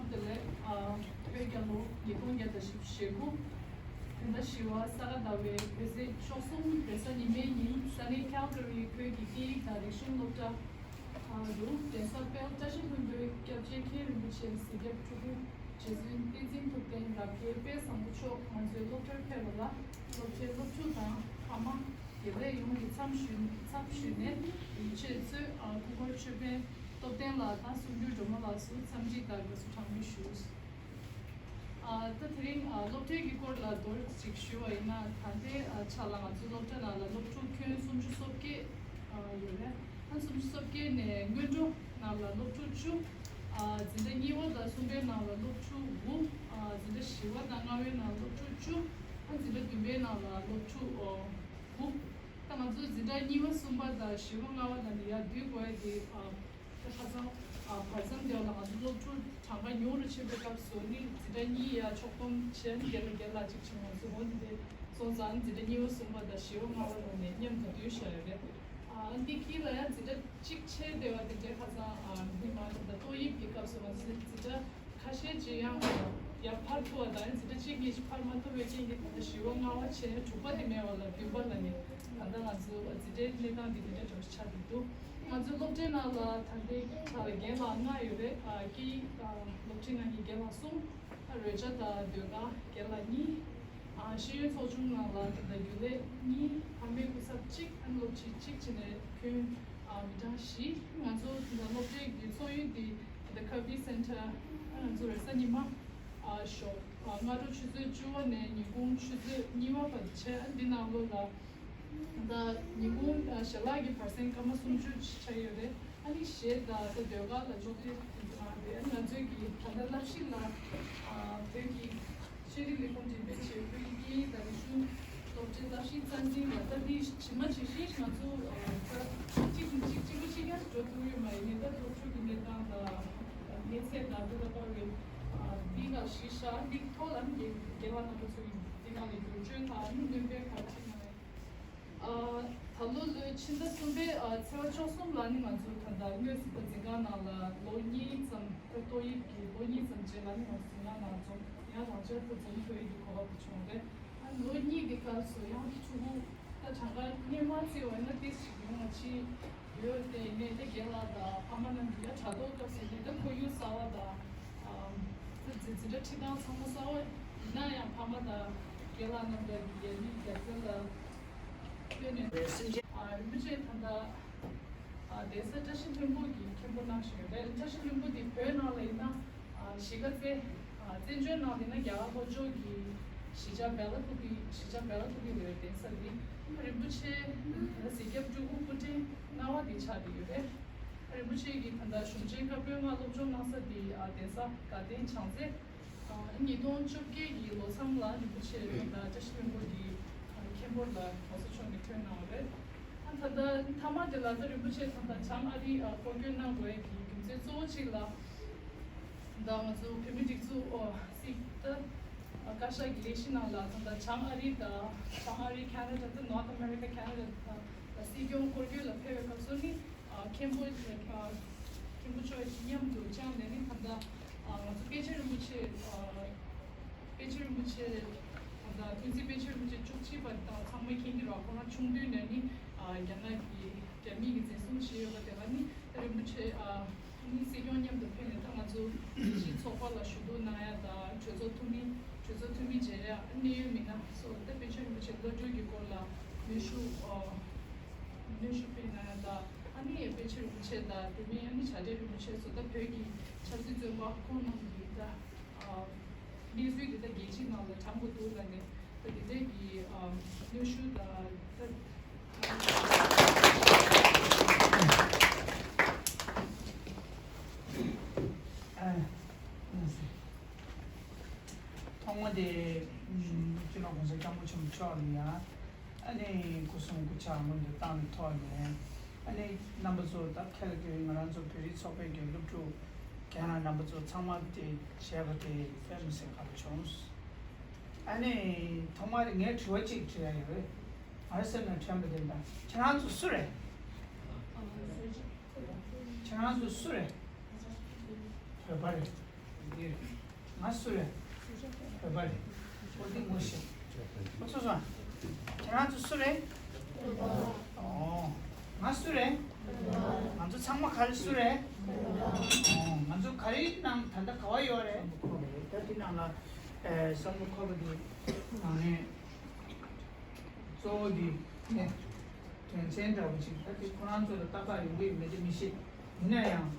བདེ་ལེགས། ཨ། བོད་རྒྱལ་ལོ་ཉིས་སྟོང་བརྒྱ་དང་བཞི་བཅུ་ཞེ་དགུ། བོད་ཟླ་བཞི་པ་ས་ག་ཟླ་བའི་བོད་ཚེས་ཉེར་གསུམ་རེས་གཟའ་ཉི་མའི་ཉིན་ས་གནས་ཁལ་ཀ་རིའི་བོད་ཀྱི་སྐད་ཡིག་དང་རིག་གཞུང་སློབ་གྲྭ། ཨ། རུ་གདན་ས་དཔལ་བཀྲ་ཤིས་ལྷུན་པོའི་སྐྱབས་རྗེ་མཁན་རིན་པོ་ཆེ་གཟིགས་སྐྱབས་སྤྲུལ་སྐུ་རྗེ་བཙུན་བསྟན་འཛིན་ཐུབ་བསྟན་རབ་རྒྱས་དཔལ་བཟང་པོ་མཆོག་ང་ཚོའི་སློབ་གྲྭར་ཕེབས་པ་ལ་སློབ་གྲྭའི་སློབ་ཕྲུག་དང་ཕ་མ། དགེ་ལས་ཡོངས་ཀྱི་མཚམས་ཞུས་མཚམས་ཞུས་ནས་ཡིད་ཆེས་གཙོས། ཨ། སྐུ་འཁོར་ཆོས་དཔོན་སྟོབས་ལྡན་ལགས་དང་གསུང་སྒྱུར་སྒྲོལ་མ་ལགས་སུ་འཚམས་འདྲི་དང་དགའ་བསུ་གྲངས་མེད་ཞུ། ཨ། ད་དེ་རིང་ཨ་སློབ་གྲྭའི་གི་སྐོར་ལ་མདོར་ཅིག་ཞུ་བ་ཡིན་ན། ད་ལྟའི་ཨ་ཆ་ལ་ང་ཚོའི་སློབ་གྲྭ་ནང་ལ་སློབ་ཕྲུག་ཁྱོན་སུམ་ཅུ་སོ་བརྒྱད་ཨ་ཡོད་རེད། ཨ་སུམ་ཅུ་སོ་བརྒྱད་ནས་སྔོན་འགྲོ་ནང་ལ་སློབ་ཕྲུག་བཅུ། ཨ་འཛིན་གྲྭ་གཉིས་པ་དང་གསུམ་པའི་ནང་ལ་སློབ་ཕྲུག་དགུ། ཨ་འཛིན་གྲྭ་བཞི་པ་དང་ལྔ་པའི་ནང་སློབ་ཕྲུག་བཅུ། ཨ་འཛིན་གྲྭ་བདུན་པའི་ནང་ལ་སློབ་ཕྲུག་ཨོ་དགུ། ད་ང་ཚོ་འཛིན་གྲྭ་གཉིས་པ་གསུམ་པ་དང་བཞི་པ་ལྔ་པ་ལ་ནི་ཡར་བསྡུ་དགོས་ཡ་དེ། ཨ་ད་ཁ་སང་ཨ་བར་མཚམས་དེ་ལ་ང་ཚོ་སློབ་ཕྲུག་གྲངས་ཀ་ཉུང་རུ་ཕྱིན་པའི་སྐབས་སུ་ནི་འཛིན་གྲྭ་གཉིས་ཡར་ཕྱོགས་སྡོམ་བྱས་ནས་བརྒྱད་ལ་བརྒྱད་ལ་གཅིག་བྱས། ང་ཚོ་འོ་འདི་དེ་སོང་ཙང་འཛིན་གྲྭ་གཉིས་པ་གསུམ་པ་དང་བཞི་པ་ལྔ་པ་ལ་ནི་མཉམ་དུ་བསྡུས་བཞག་ཡོད་རེད། ཨ་འདི་དཀྱིལ་ལ་ཡང་འཛིན་གྲྭ་གཅིག་ཆད་བསྡད་པ་དེ་འདྲའི་ཁ་སང་ཨ་མི་མང་ཆེ་ད་ཏོག་དབྱིབས་ཀྱི་སྐབས་སུ་ང་ཚོ་འཛིན་གྲྭ་ཁ་ཤས་ཅིག་ཡང་ཡར་འཕར་ཐུབ་པ་དང་། འཛིན་གྲྭ་གཅིག་གཉིས་ཅིག་འཕར་མ་ཐུབ་པའི་རྐྱེན་གྱིས་ད་ལྟ་བཞི་པ་ལྔ་པ་བྱས་ནས་དྲུག་པ་དེ་མེད་པ་ལ་བདུན་པ་ལ་ནི་ད་ལྟ་ང་ཚོ་འཛིན་གྲྭའི་གནས་སྟངས་འདི་འདི་འདྲ་འདྲ་ཆགས་བསྡད་འདུག་ང་ཚོའི་སློབ་གྲྭའི་ནང་ལ་ད་ལྟའི་ཆ་ལ་རྒན་ལགས་ལྔ་ཡོད་རེད། ཨ་སྐད་ཡིག་ཨ་སློབ་ཁྲིད་གནང་མཁན་རྒན་ལགས་གསུམ། ཨ་རོལ་ཆ་དང་ཟློས་གར་རྒན་ལགས་གཉིས། ཨ་ཤེས་ཡོན་ཚོགས་ཆུང་ནང་ལ་ད་ལྟ་རྒྱུན་ལས་གཉིས། ཕ་མའི་སྐུ་ཚབ་གཅིག་ཨ་སློབ་ཕྲུག་གཅིག་བྱས་ནས་ཁྱོན་ཨ་མི་གྲངས་བཞི། ང་ཚོ་ད་ལྟ་སློབ་གྲྭའི་གི་ཚོགས་ཡུལ་འདི་ད་ལྟ་Kirby Center ཨ་ང་ཚོ་རེས་གཟའ་ཉི་མ་ཨ་ཞོགས་ཨ་སྔ་དྲོ་ཆུ་ཚོད་བཅུ་པ་ནས་ཉིན་གུང་ཆུ་ཚོད་གཉིས་པ་བར་དུ་བྱས། ཨ་འདི་ནང་ལོགས་ལ་ད་ཉིན་གུང་ཨ་ཞལ་ལག་གི་བར་གསེང་སྐར་མ་སུམ་ཅུ་ཆགས་ཡོད་རེད། ཨ་ནི་གཞས་དང་ད་ཟློས་གར་ལ་ཕྱོགས་སྒྲིག་དེ་ཚོ་གནང་རེད། ཨ་ནི་ང་ཚོའི་གི་ད་ལྟ་བསླབ་གཞི་ལ་ཨ་བོད་ཀྱི་ཤེས་རིག་ལས་ཁུངས་འགྲེམས་སྤེལ་བྱས་བོད་ཀྱི་སྐད་ཡིག་དང་རིག་གཞུང་སློབ་གྲྭའི་བསླབ་གཞི་རྩ་འཛིན་ལ་ད་འདི་ཇི་མ་ཇི་བཞིན་ང་ཚོ་ཨ་ད་གཅིག་གིས་གཅིག་གཅིག་པུ་གཅིག་རྐྱང་འགྲོ་ཐུབ་ཡོད་མ་ཡིན་ནའི་ད་སློབ་ཕྲུག་གི་གནས་སྟངས་དང་གནས་ཚད་དང་དེ་དང་འབྲེལ་བའི་ཨ་འདི་ལ་གཞི་བཞག་འདི་ཐོག་ལ་ནི་རྒན་རྒན་ལགས་རྣམ་པ་ཚོ་གིས་འདི་ནང་ལ་བསྒྱུར་བཅོས་དང་ཨ་ནི་སྣོན་པ་ག་རེ་བྱས་ན། ཨ་ད་ལོ་ལོའི་ཕྱི་ཟླ་གསུམ་པའི་ཨ་ཚེས་པ་བཅུ་གསུམ་ལ་ནི་ང་ཚོ་ད་ལྟ་དངོས་སུ་ད་འཛིན་ཁང་ནང་ལ་ལོ་གཉིས་ཙམ། ད་ཏོག་དབྱིབས་ཀྱི་ལོ་གཉིས་ཙམ་རྗེས་ལ་ནི་ང་ཚོ་འཛིན་ཁང་ནང་འཛོམས། ཡང་རང་འཇགས་ད་འཛོམས་ཐུབ་ཡས་ཀྱི་གོ་སྐབས་དེ་བྱུང་རེད། ཨ་ལོ་གཉིས་ཀྱི་སྐབས་སུ་ཡང་ཕྲུ་གུ་ད་གྲངས་ཀ་སྔོན་མ་བརྩིས་པ་ཡིན་ན་ཏོག་ཙམ་ཉུང་བ་ཅིག་ཡོད་དེ། ཡིན་ནའི་ད་རྒན་ལགས་དང་ཕ་མ་རྣམས་ཀྱིས་ཡང་དྲ་ཐོག་སྐབས་སུ་ནི་ད་ཁོར་ཡུག་གསར་བ་དང་ཨ་ད་འཛིན་འཛིན་གྲྭ་ཁྲིད་སྟངས་ཚང་མ་གསར་བ་ཡིན་ན་ཡང་ཕ་མ་དང་རྒན་ལགས་རྣམས་ལ་ཡ་ནི་རྒྱབ་སྐྱོར་ལ་བརྟེན་ནས། ཨ་རིན་པོ་ཆེ་ད་ལྟ་ཨ་གདན་ས་བཀྲ་ཤིས་ལྷུན་པོ་གི་མཁན་པོ་གནང་བཞིན་ཡོད་རེད། བཀྲ་ཤིས་ལྷུན་པོ་འདི་བོད་ནང་ལ་ཡིན་ན་ཨ་གཞིས་ཀ་རྩེ། ཨ་བཙན་བྱོལ་ནང་ལ་ཡིན་ན་རྒྱ་གར་ལྷོ་ཕྱོགས་ཀྱི་གཞིས་ཆགས་བེ་ལ་ཀུ་པི། གཞིས་ཆགས་བེ་ལ་ཀུ་པི་ལ་ཡོད་གདན་ས་འདི། ཨ་རིན་པོ་ཆེ་ད་ལྟ་གཟིགས་སྐྱབས་སྤྲུལ་སྐུ་སྐུ་ཕྲེང་ལྔ་པ་འདི་ཆགས་བསྡད་ཡོད་རེད། ཨ་རིན་པོ་ཆེ་གིས་ད་ལྟ་གཞུང་ཆེན་བཀའ་པོད་ལྔ་སློབ་སྦྱོང་གནང་ས་འདི་ཨ་གདན་ས་དགའ་ལྡན་བྱང་རྩེ། ཨ་ཉིས་སྟོང་བཅོ་བརྒྱད་ཀྱི་ལོ་མཚམས་ལ་རིན་པོ་ཆེ་ད་ལྟ་བཀྲ་ཤིས་ལྷུན་པོ་གི་ཨ་མཁན་པོ་ལ་ང་ཚོ་ཕྱོགས་ནས་ཐོན་གནང་བ་རེད། ཨ་ད་ལྟ་མཐའ་མ་དེ་ལ་ད་རིན་པོ་ཆེ་ད་ལྟ་བྱང་ཨ་རི་ཨ་སྐོར་སྐྱོད་གནང་དགོས་ཀྱི་རྒྱུ་མཚན་གཙོ་བོ་གཅིག་ལ། ད་ང་ཚོ་བོད་མིའི་སྒྲིག་འཛུགས་ཨོ་སྲིད་ད་བཀའ་ཤག་གི་ལས་གཞི་ནང་ལ་ད་ལྟ་བྱང་ཨ་རི་དང་བྱང་ཨ་རི། ཁེ་ན་ཌ་དང་ནོར་ཐི་ཨ་མེ་རི་ཀ། ཁེ་ན་ཌ་དང་། ལ་སྲིད་སྐྱོང་སྐོར་སྐྱོད་ལ་ཕེབས་པའི་སྐབས་སུ་ནི་ཨ་མཁན་པོ་ཨ་མཁན་པོ་མཆོག་མཉམ་དུ་བཅར་ནས་ནི་ད་ལྟ་ཨ་ང་ཚོ་པཎ་ཆེན་རིན་པོ་ཆེ། ཨ་པཎ་ཆེན་རིན་པོ་ཆེ་ད་ལྟ་ཐུགས་རྗེ་པཎ་ཆེན་རིན་པོ་ཆེ་བཅུ་གཅིག་པ་དང་ཚང་མ་མཁྱེན་གྱི་རེད། ཁོ་རང་ཆུང་དུས་ནས་ནི་ཨ་རྒྱ་ནག་གི་རྒྱ་མི་གིས་འཛིན་བཟུང་བྱས་ཡོད་པ་དེ་ལ་ནི་རིན་པོ་ཆེ་ཨ་ནི་སྲིད་སྐྱོང་མཉམ་དུ་ཕེབས་ནས་ད་ང་ཚོ་ལས་གཞི་ཚོགས་པ་ལ་ཞུ་གཏུག་གནང་ཡ་དང་། གྲོས་ཚོགས་འཐུས་མི་གྲོས་ཚོགས་འཐུས་མི་མཇལ་ཡ། གནད་ཡོད་མི་སྣ་སོགས་ད་པཎ་ཆེན་རིན་པོ་ཆེ་བློ་གྲོས་ཀྱི་སྐོར་ལ་གནོན་ཤུགས་ཨ་གནོན་ཤུགས་སྤེལ་གནང་ཡ་དང་། ཨ་ནི་པཎ་ཆེན་རིན་པོ་ཆེ་དང་དེ་མིན་ཨ་ནི་བྱ་བྲལ་རིན་པོ་ཆེ་སོགས་ད་བོད་ཀྱི་ཆབ་སྲིད་བཙོན་པ་ཁོང་རྣམས་ཀྱི་ད་ཨ་གནས་ཚུལ་དེ་ད་རྒྱལ་སྤྱིའི་ནང་ལ་དྲངས་དགོས་འདུག་ལབ་ནས་ད་དེ་འདྲས་ཀྱི་ཨ་གནོན་ཤུགས་དང་ད། ཐོག་མ་དེ་སྤྱི་ནོར་༸གོང་ས་༸སྐྱབས་མགོན་ཆེན་པོ་མཆོག་ལ་ཡང་ཨ་ནི་སྐུ་གསུང་སྐུ་ཕྱག་སྔོན་དུ་བཏང་བའི་ཐོག་ནས་ཨ་ནི་རྣམ་པ་ཚོ་ད་ཁེ་ལ་ཀེ་ང་རང་ཚོ་བོད་རིགས་ཚོགས་པའི་གི་སློབ་ཕྲུག་རྒན་ལགས་རྣམ་པ་ཚོ་ཚང་མ་དེ་བྱས་པ་དེ་དཔེ་མི་སྲིད་དགའ་པོ་བྱུང་། ཨ་ནི་ཐོག་མར་ངས་དྲི་བ་གཅིག་དྲི་ཡ་ཡོད། ང་རང་སེམས་ནང་དྲན་པ་དེ་འདྲ་ཁྱེད་རང་ཚོ་སུ་རེད། ཁྱེད་རང་ཚོ་སུ་རེད། བོད་པ་རེད། ང་སུ་རེད། བོད་པ་རེད། ཨོ་དེ་ངོ་ཤེས། ཨོ་ཚོ་སོང་། ཁྱེད་རང་ཚོ་སུ་རེད། ཨོ། ང་སུ་རེད། ང་ཚོ་ཚང་མ་ག་རེ་སུ་རེད། ཨོ། ང་ཚོ་ག་རེ་ནང་ད་ལྟ་ག་བ་ཡོད་རེད། ད་དེ་ནང་ལ་ཨེ་བསམ་བློ་འཁོར་བ་དེ་ནང་ནས་གཙོ་བོ་དེ་ནས་དོན་ཚན་འདྲ་བོ་ཅིག་ད་དེ་ཁོ་རང་ཚོ་ལ་ཏག་ཏག་ཡོང་གི་ཡོད་མེད་དེ་མི་ཤེས། ཡིན་ན་ཡང་།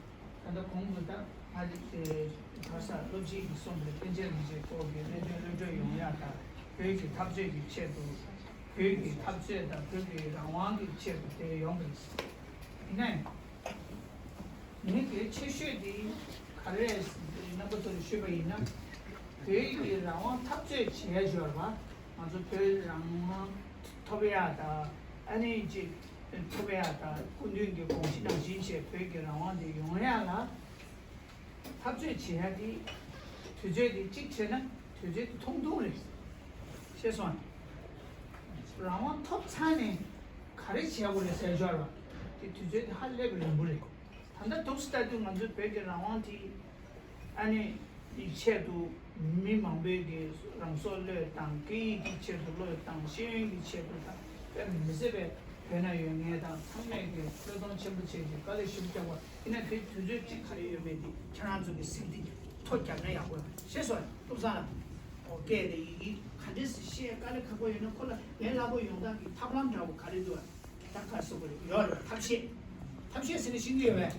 ད་ལྟ་གོང་དུ་ད་ང་དེ་ག་ས་སློབ་སྤྱི་གིས་གསུངས་པའི་པཎ་ཆེན་རིན་པོ་ཆེའི་སྐོར་གྱི་གནད་དོན་གློད་གྲོལ་ཡོང་ཡག་དང་བོད་ཀྱི་འཐབ་རྩོད་ཀྱི་ཆེད་དུ་བོད་ཀྱི་འཐབ་རྩོད་དང་བོད་ཀྱི་རང་དབང་གི་ཆེད་དུ་དེ་ཡོང་གི་རེད། ཡིན་ན་ཡང་ངས་གལ་ཆེ་ཤོས་དེ་ག་རེ་རེད་རྣམ་པ་ཚོ་ལ་ཞུས་པ་ཡིན་ན་བོད་ཀྱི་རང་དབང་འཐབ་རྩོད་བྱས་ཞོར་ལ་ང་ཚོ་བོད་རང་དབང་ཐོབ་ཡག་དང་ཨ་ནི་ཅིག་ཐུབ་ཡ་དང་སྐུ་མདུན་གྱི་དགོངས་གཞི་ནང་བཞིན་བྱས་བོད་ཀྱི་རང་དབང་དེ་ཡོང་ཡ་ལ་འཐབ་རྩོད་བྱེད་ཡ་དེ་དུས་ཚོད་དེ་གཅིག་བྱས་ན་དུས་ཚོད་དེ་ཐུང་ཐུང་རེད། ཤེས་སོང་ཨ། རང་དབང་ཐོབ་ཚར་ནས་ག་རེ་བྱེད་དགོས་རེད་ཟེར་ཞོར་ལ་དེ་དུས་ཚོད་དེ་ཧ་ལས་པའི་རིང་པོ་རེད། ད་ལྟ་འདུག་སེ་ལྟ་དུས་ང་ཚོའི་བོད་ཀྱི་རང་དབང་དེ། ཨ་ནི་ཆེད་དུ་མི་མང་པོའི་གི་རང་སྲོག་བློས་བཏང་། སྐད་ཡིག་གི་ཆེད་དུ་བློས་བཏང་། ཤེས་ཡོན་གྱི་ཆེད་དུ་དང་དཔེ་མི་སྲིད་པའི་བོད་ན་ཡོད་ངེས་དང་ཚང་མས་གི་བློས་གཏོང་ཆེན་པོ་བྱས་ཏེ་དཀའ་ལས་ཞེ་པོ་བརྒྱབ་པ་ཡིན་ན་དེ་དུས་ཚོད་གཅིག་ག་རེ་ཡོད་མེད་དེ་ཁྱེད་རང་ཚོ་གི་སེམས་གཏིང་ཐོ་བརྒྱབ་ན་ཡག་པོ་ཡོད་ཤེས་སོང་། ཐུབ་བསམ་ལ་ཨོ་སྐད་དེ་ཡི་གེ་ག་འདྲས་སེ་བཤད་དཀའ་ལས་ཁག་པོ་ཡོད་ན་ཁོ་ལ་ལས་སླ་པོ་ཡོང་སྟངས་ཀྱི་ཐབས་ལམ་འདྲ་བོ་ག་རེ་འདུག་ད་ག་སོ་གོ་ཡོད་རེད། ཐབས་ཤེས། ཐབས་ཤེས་ཟེར་ན་ཤེས་ཀྱི་ཡོད་པས།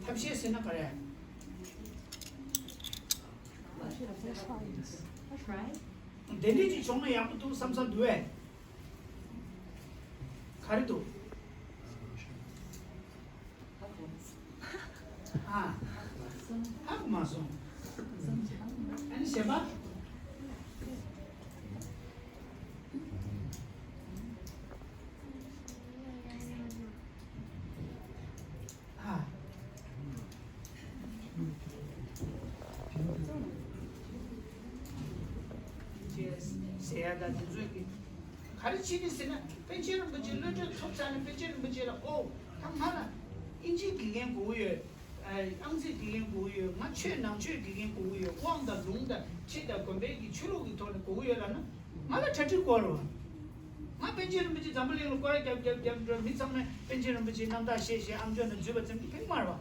ཐབས་ཤེས་ཟེར་ན་ག་རེ། དེ་འདྲས་ཅིག་བྱུང་ན་ཡག་པོ་འདུག་བསམ་བསམ་འདུག་བས། ག་རེ་འདུག་ཨ། ཧ་གོ་མ་སོང་། ཨ་ནི་གཞན་པ། ཨ། ཟེར་ཡ་ད་དེ་ཚོས་ཀྱི་ག་རེ་བྱེད་ནི་ཟེར་ན་པཎ་ཆེན་རིན་པོ་ཆེ་གློད་གྲོལ་ཐོབ་ཚར་ནས་པཎ་ཆེན་རིན་པོ་ཆེ་ལ་ཨོ་ད་ང་ལ་ཨིན་ཇིའི་དགེ་རྒན་དགོས་ཀྱི་ཡོད། ཨ། ཨང་རྩིས་དགེ་རྒན་དགོས་ཀྱི་ཡོད། ང་ཆོས་ནང་ཆོས་དགེ་རྒན་དགོས་ཀྱི་ཡོད། དབང་དང་ལུང་དང་ཁྲིད་དང་དགོན་པའི་གི་ཆོས་ལུགས་ཀྱི་ཐོག་ནས་དགོས་ཀྱི་ཡོད་ལབ་ན་ང་ལ་གྲ་སྒྲིག་དགོས་རེད་བ། ང་པཎ་ཆེན་རིན་པོ་ཆེ་འཛམ་བུ་གླིང་ལ་སྐོར་ར་རྒྱབ་རྒྱབ་རྒྱབ་འགྲོ་མི་ཚང་མས་པཎ་ཆེན་རིན་པོ་ཆེའི་རྣམ་ཐར་བཤད་བཤད་ཨམ་ཅོག་ནང་འཛུལ་བ་ཙམ་གྱིས་ཕན་མ་རེད་བ།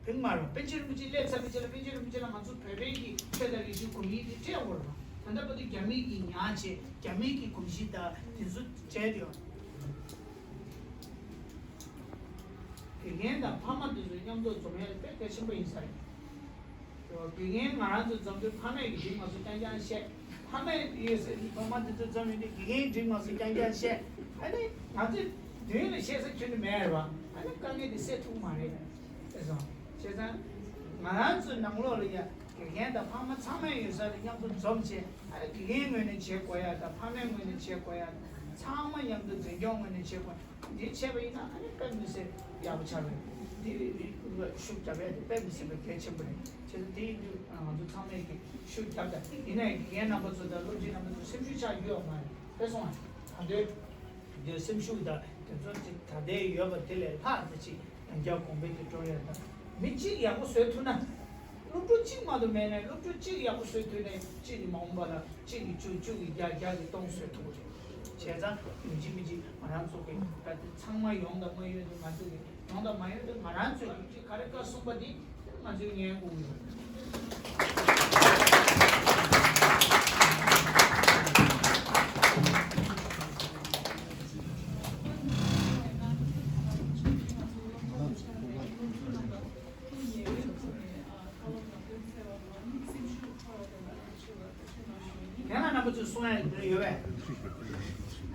ཕན་མ་རེད་བ། པཎ་ཆེན་རིན་པོ་ཆེ་སླེབས་ཚར་བའི་རྗེས་ལ་པཎ་ཆེན་རིན་པོ་ཆེ་ལ་ང་ཚོ་བོད་པའི་གི་ཆོས་དང་རིག་གཞུང་གོམས་གཤིས་དེ་སྤྲད་དགོས་རེད་བ། ད་ལྟ་བར་དུ་རྒྱ་མི་གིས་ཉར་བྱས་རྒྱ་མི་གི་གོམས་གཤིས་དང་དེ་ཚོ་བྱས་ཏེ་ཡོད། དགེ་རྒན་དང་ཕ་མ་དེ་ཚོ་མཉམ་དུ་འཛོམས་ཡ་དེ་དཔེ་གལ་ཆེན་པོ་ཡིན་ས་རེད། དགེ་རྒན་ང་རང་ཚོ་འཛོམས་དུས་ཕ་མས་ཀྱི་འགྲིག་མ་སོང་རྐྱང་རྐྱང་བཤད། ཕ་མས་ཡོད་ས་ཕ་མ་དེ་ཚོ་འཛོམས་ཡོད་དུས་དགེ་རྒན་འགྲིག་མ་སོང་རྐྱང་རྐྱང་བཤད། ཨ་ནི་ང་ཚོས་མདུན་ལ་བཤད་ས་ཁྱོན་ནས་མེད་རེད་བ། ཨ་ནི་དཀའ་ངལ་དེ་སེལ་ཐུབ་མ་རེད། ཨེ་སོང་བྱས་ཙང་ང་རང་ཚོའི་ནང་ལོགས་ལ་ཡ་དགེ་རྒན་དང་ཕ་མ་ཚང་མས་ཡོད་ས་ལ་མཉམ་དུ་འཛོམས་བྱས། ཨ་ནི་དགེ་རྒན་ངོས་ནས་བྱེད་དགོས་ཡ་དང་ཕ་མའི་ངོས་ནས་བྱེད་དགོས་ཡ་དང་ཚང་མ་མཉམ་དུ་འཛིན་སྐྱོང་ངོས་ནས་བྱེད་དགོས། འདི་བྱས་པ་ཡིན་ན་ཨ་ནི་དཔེ་མི་སྲིད་ཡག་པོ་ཆགས་རེད། འདི་ལ་ཤུགས་རྒྱབ་ཡ་དེ་དཔེ་མི་སྲིད་པའི་གལ་ཆེན་པོ་རེད། བྱས་ཙང་དེ་ཡིན་དུས་ང་ཚོ་ཚང་མས་ཀྱི་ཤུགས་རྒྱབ་དང་། ཡིན་ནའི་དགེ་རྒན་རྣམ་པ་ཚོ་དང་སློབ་སྤྱི་རྣམ་པ་ཚོ་སེམས་ཤུགས་ཆག་རྒྱུ་ཡོད་མ་རེད། དཔེ་སོང་ང་། ད་དུང་འདིར་སེམས་ཤུགས་དང་དེ་ཚོ་ཅིག་ད་ལྟའི་ཡོད་པ་དེ་ལས་ལྷག་ཙམ་ཅིག་ཡང་བསྐྱར་གོང་འཕེལ་དུ་འགྲོ་ཡ་དང་། མི་གཅིག་ཡག་པོ་བཟོས་ཐུབ་ན། སློབ་ཕྲུག་གཅིག་མ་གཏོགས་མེད་ནའི་སློབ་ཕྲུག་གཅིག་ཡག་པོ་བཟོས་ཐུབ་ནའི་གཅིག་གིས་མ་འོངས་པ་ལ་གཅིག་གིས་བཅུ། བཅུ་གིས་བརྒྱ། བརྒྱ་གིས་སྟོང་བཟོས་ཐུབ་ཀྱི་རེད། བྱས་ཙང་ཡིན་གཅིག་མིན་གཅིག་ང་རང་ཚོ་གི་ད་ལྟ་ཚང་མ་ཡོང་དང་མ་ཡོང་དུས་ང་ཚོ་གི་ཡོང་དང་མ་ཡོང་དུས་ང་རང་ཚོས་ཀྱི་ག་རེ་བཀའ་གསུངས་པ་དེ་ང་ཚོས་ཉན་དགོས་ཀྱི་ཡོད། རྒན་ལགས་རྣམ་པ་ཚོས་གསུང་ཡ་དེ་འདྲ་ཡོད་པས།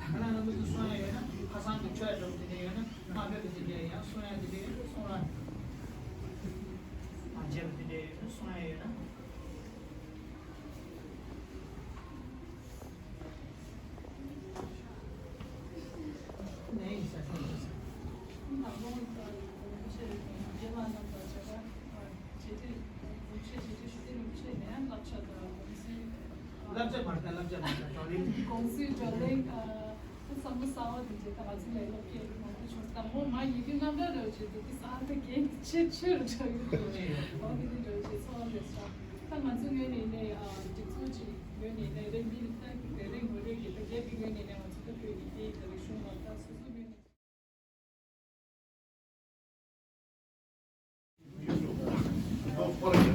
རྒན་ལགས་རྣམ་པ་ཚོས་གསུང་ཡ་ཡོད་ན་ཁ་སང་གི་ཆོས་འདྲ་པོ་དེ་འདྲ་ཡོད་ན་མ་ཕེབས་པ་དེ་འདྲ་ཡང་གསུང་ཡ་དེ་འདྲ་ཡོད་ན་གསུང་ར། མ་བརྗེད་པ་དེ་འདྲ་ཡོད་ན་གསུང་ཡ་ཡོད་ན། བསླབ་བྱ་མ་རེད། བསླབ་བྱ་མ་རེད། བགྲོ་གླེང་། གོང་སུའི་བགྲོ་གླེང་ཨ་བསམ་བློ་གསར་བ་དེ་རྗེས་ད་ང་ཚོ་ལས་སློབ་སྐྱེས་མང་པོ་བྱུང་། དང་པོ་མ་ཡི་གེ་རྣམ་གྲངས་རེ་བྱས་ཏེ་དེ་གསར་དེ་རྒན་གྱི་ཆེ་ཆེ་རུ་འགྲོ་ཡོད། འོ་དེ་འདྲ་རེ་བྱས་ཚོར་བ་རེ་བྱུང་། ད་ང་ཚོ་ངོས་ནས་ནས་ཨ་སྒྲིག་འཛུགས་ཀྱི་ངོས་ནས་ནས་རེ་མི་ད་དེ་རེ་ངོ་རེ་གི་ད་རྒན་གྱི་ངོས་ནས་ནས་ང་ཚོ་ད་བོད་ཀྱི་སྐད་ཡིག་ད་རིག་གཞུང་ལ་ད་སོ་སོ་ངོས་ནས། ཁོ་རང་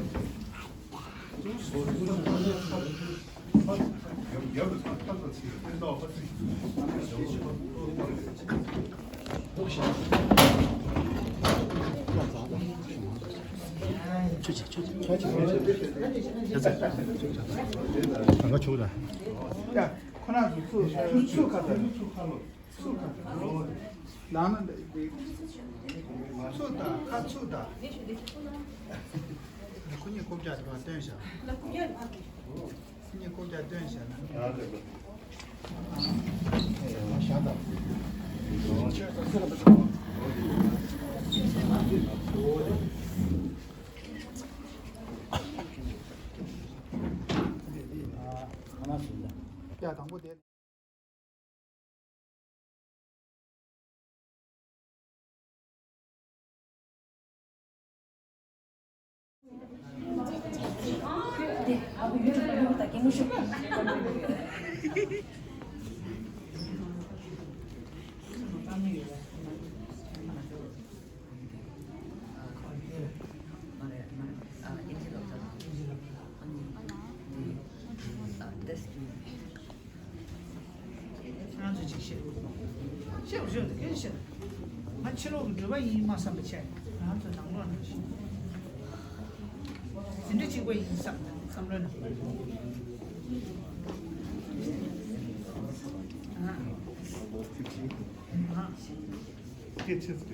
ཚོ་ཚུར་ཚུར་ཁ་ཐུག་ཚུར་ཁ་ཐུག་ལངས་ན་འདི། ཚུགས་དང་ཁ་ཚུགས་དང་། ཁོ་གཉིས་རྐུབ་བཀྱག་དེ་བ་སྟོན་བཞག་ཁོ་གཉིས་རྐུབ་བཀྱག་སྟོན་བཞག་ན། བཞག་དང་། ཡ་དང་པོ་དེ། ང་ཚོ་ཅིག་བཤད། བཤད་བཤད་དེ་སྐད་ཆ་བཤད། ང་ཕྱི་ལོགས་ཀྱི་འགྲུལ་པ་ཡིན་མ་བསམ་པ་བྱས། ང་ཚོ་ནང་ལོགས་ནང་བཞིན། འཛིན་གྲྭ་གཅིག་པ་ཡིན་བསམ་བསམ་བློ་ནང་། ཨ། ཨ། སྐད་ཆ་ཟེར།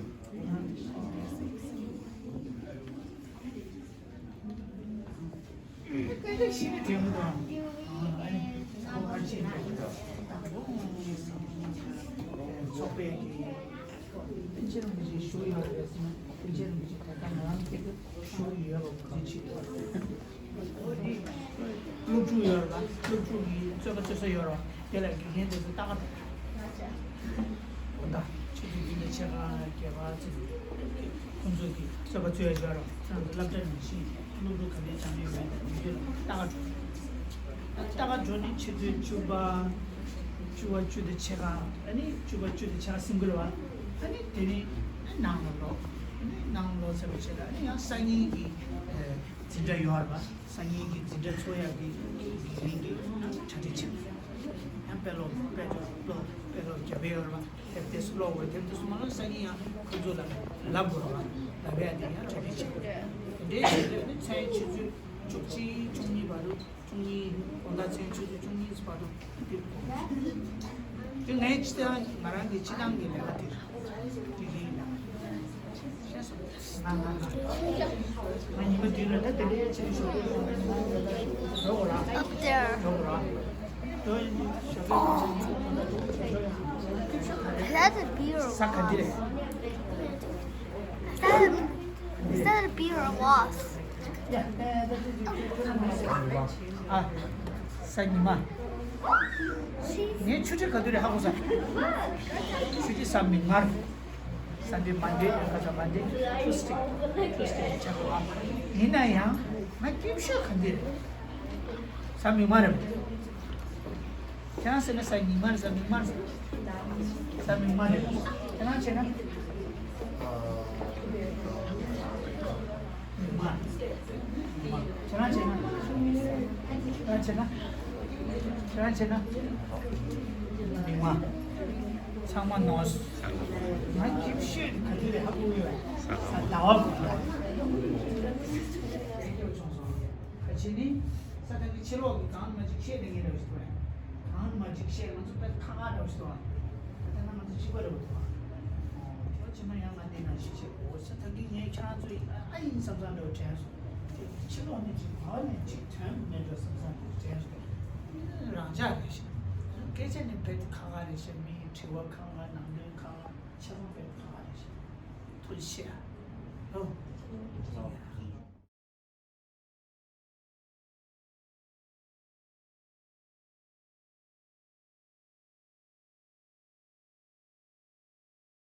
སྐད་ཆ་ཞིག་དྲན་གི་འདུག་ཨ་ནི་ཁོ་ཨ་ཅེ་དང་པོ་ཚོགས་པའི་གི་པཎ་ཆེན་རིན་པོ་ཆེ་བཞུགས་ཡོད་རེད་ཟེར་ན། པཎ་ཆེན་རིན་པོ་ཆེ་ད་ལྟ་ང་རང་ཚོ་བཞུགས་ཡོད་པ་གོ་རྒྱུ་ཅིག་ཡོད་རེད། སློབ་ཕྲུག་ཡོད་རེད་པ། སློབ་ཕྲུག་གི་རྩོད་པ་རྩོད་ས་ཡོད་རེད་པ། དེ་ལ་དགེ་རྒན་དེ་ཚོ་ལྟ་ག་འགྲོ། ད་ཆེད་དུ་རྒྱུན་ལས་ཆེ་ཁག་རྒྱལ་ཁག་ཚོ་ཁོང་ཚོ་གི་རྩོད་པ་རྩོད་ཡ་ཡོད་རེད་པ། ཁྱེད་རང་ཚོ་སློབ་གྲྭ་ནང་བཞིན་སློབ་ཕྲུག་ག་འདྲས་སྦྱང་གི་ཡོད་མེད་དང་མི་འདུག་ལ་ལྟ་ག་འགྲོ། ལྟ་ག་འགྲོ་ནས་ཆུ་ཚོད་བཅུ་པ། བཅུ་པ་བཅུ་དང་ཕྱེད་ཀ། ཨ་ནི་བཅུ་པ་བཅུ་དང་ཕྱེད་ཀ་ཟིན་གི་རེད་པ། ཨ་ནི་དེ་ནས་ནང་ལ་ལོག་ཨ་ནི་ནང་ལ་ལོག་ཚར་བའི་རྗེས་ལ་ཨ་ནི་ཡང་སང་ཉིན་གྱི་འཛིན་གྲྭ་ཡོད་རེད་པ། སང་ཉིན་གྱི་འཛིན་གྲྭ་ཚོགས་ཡག་གི་དེ་རིང་གི་གྲ་སྒྲིག་བྱེད། ཡང་དཔེ་ཀློག་དཔེ་ཀློག་དཔེ་ཀློག་རྒྱབ་ཡོད་རེད་པ། དེབ་དེ་ཚོ་ཀློག་དགོས། དེབ་དེ་ཚོ་མ་ཀློག་སང་ཉིན་ཡང་ཁོ་ཚོ་ལ་ལབ་དགོས་རེད་པ། ལབ་ཡག་དེ་ཡང་གྲ་སྒྲིག་བྱེད་དགོས། དེ་འདྲའི་ཆེད་དུ་ནི་མཚན་ཆུ་ཚོད་བཅུ་གཅིག་བཅུ་གཉིས་བར་དུ། བཅུ་གཉིས། དགོང་དག་མཚན་ཆུ་ཚོད་བཅུ་གཉིས་བར་དུ་དེ་དེ་ངའི་སྤྱི་བཏང་ང་རང་གི་སྤྱི་བཏང་གི་ལས་ཀ་དེ་རེད། དེ་ཡིན་ན། ཤེས་སོང་། ང་ང་ང་ང་ཉི་མ་བདུན་ལ་ད་དེ་འདྲའི་ཆེ་ཤོས་འགྲོ་དགོས་ར། Up there. འགྲོ་དགོས་ར། འགྲོ་ཡིན་དུས་ཞོགས་ཀས་ཁོང་ཚོ་ཉིན་ཐོ་ན་འགྲོ་དགོས་ཞོགས་ཡོང་། That's a beautiful ས་ག་འདི་རེད། Is that a, is that a beer or a wasp? ཨ། གཟའ་ཉི་མ། ངའི་ཆུ་ཚོད་ག་དུས་རེད་ཧ་གོ་ས། ཆུ་ཚོད་གཟའ་མིག་དམར། Sunday, Monday, ག་ས་Monday, Tuesday, Tuesday ཆགས་པ། ཡིན་ན་ཡང་ང་སྐྱིད་ཤོས་ག་འདི་རེད། གཟའ་མིག་དམར་རེད། ཁྱེད་རང་ཟེར་ན་གཟའ་ཉི་མ་རེད། གཟའ་མིག་དམར་རེད། གཟའ་མིག་དམར་རེད། ཁྱེད་རང་བྱས་ན། མིག་དམར། ཁྱེད་རང་བྱས་ན། ཁྱེད་རང་བྱས་ན། ཁྱེད་རང་བྱས་ན། མིག་དམར། ཚང་མ་ནོར། ང་སྐྱིད་ཤོས་ག་དུས་རེད་ཧ་གོ་ཡོད། ཟླ་བ་ག་ཅི་ནི། ས་ཐག་གི་ཕྱི་ལོགས་ཀྱི་གང་མ་ཅིག་བཤད་ནས་ངེས་རེད་ཟེར་བས། གང་མ་ཅིག་བཤད་ང་ཚོ་དཔེ་ཁ་ཁ་རེད་ཟེར་བ། ད་ལྟ་ང་ཚོ་གཅིག་པ་རེད་བ། དེ་བ་ཕྱི་མ་ཡང་ང་འདི་ནང་ཞིག་བཤད་འོ་ས་ཐག་གི་ངས་ཁྱེད་རང་ཚོ་ཡིན་ཨ་ཡིན་བསམ་བསམ་འདྲ་བོ་དྲན་སོང་། དེ་ཕྱི་ལོགས་ནས་ཅིག་བར་ནས་ཅིག་དོན་མེད་འགྲོ་བསམ་བསམ་འདྲ་བོ་དྲན་སོང་། རང་འཇགས་རེད་ཤག་སྐད་ཆ་ནི་དཔེ་ཁ་ཁ་རེད་ཤག་མིའི་དྲི་བ་ཁ་ཁ་ནང་དོན་ཁ་ཁ་ཆེ་མོ་དཔེ་ཁ་ཁ་རེད་ཤག་ཐུགས་རྗེ་ཆེ་ཨ། ཨོ།